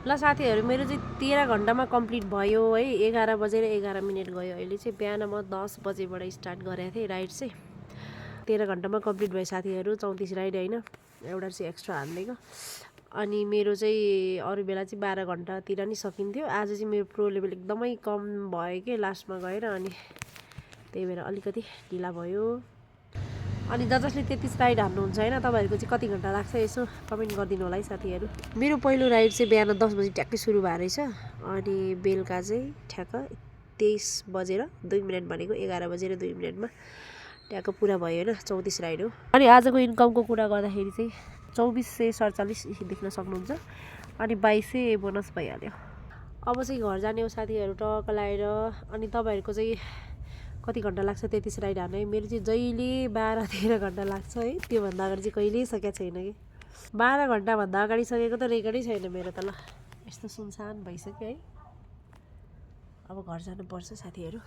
ल साथीहरू मेरो चाहिँ 13 घन्टामा कम्प्लिट भयो है। 11 बजेर 11 मिनट गयो। अहिले चाहिँ बिहान म 10 बजेबाट स्टार्ट गरेको थिएँ राइड चाहिँ। 13 घन्टामा कम्प्लिट भयो साथीहरू। 34 राइड होइन, एउटा चाहिँ एक्स्ट्रा हालिदिएको। अनि मेरो चाहिँ अरू बेला चाहिँ 12 घन्टातिर नि सकिन्थ्यो। आज चाहिँ मेरो प्रो लेभल एकदमै कम भयो कि लास्टमा गएर, अनि त्यही भएर अलिकति ढिला भयो। अनि जसले 33 राइड हाल्नुहुन्छ होइन, तपाईँहरूको चाहिँ कति घन्टा लाग्छ यसो कमेन्ट गरिदिनु होला है साथीहरू। मेरो पहिलो राइड चाहिँ बिहान 10 बजी ट्याक्कै सुरु भएको रहेछ, अनि बेलुका चाहिँ ठ्याक्क 23 बजेर 2 मिनट भनेको 11 बजेर 2 मिनटमा ट्याक्क पुरा भयो होइन। 34 राइड हो। अनि आजको इन्कमको कुरा गर्दाखेरि चाहिँ 2447 देख्न सक्नुहुन्छ, अनि 2200 बोनस भइहाल्यो। अब चाहिँ घर जाने हो साथीहरू टक्क लगाएर। अनि तपाईँहरूको चाहिँ कति घन्टा लाग्छ 33 राइड हाल्न है। मेरो चाहिँ जहिले 12-13 घन्टा लाग्छ है। त्योभन्दा अगाडि चाहिँ कहिल्यै सकेको छैन कि। 12 घन्टाभन्दा अगाडि सकेको त रेकर्डै छैन मेरो त। ल यस्तो सुनसान भइसक्यो है। अब घर जानुपर्छ साथीहरू।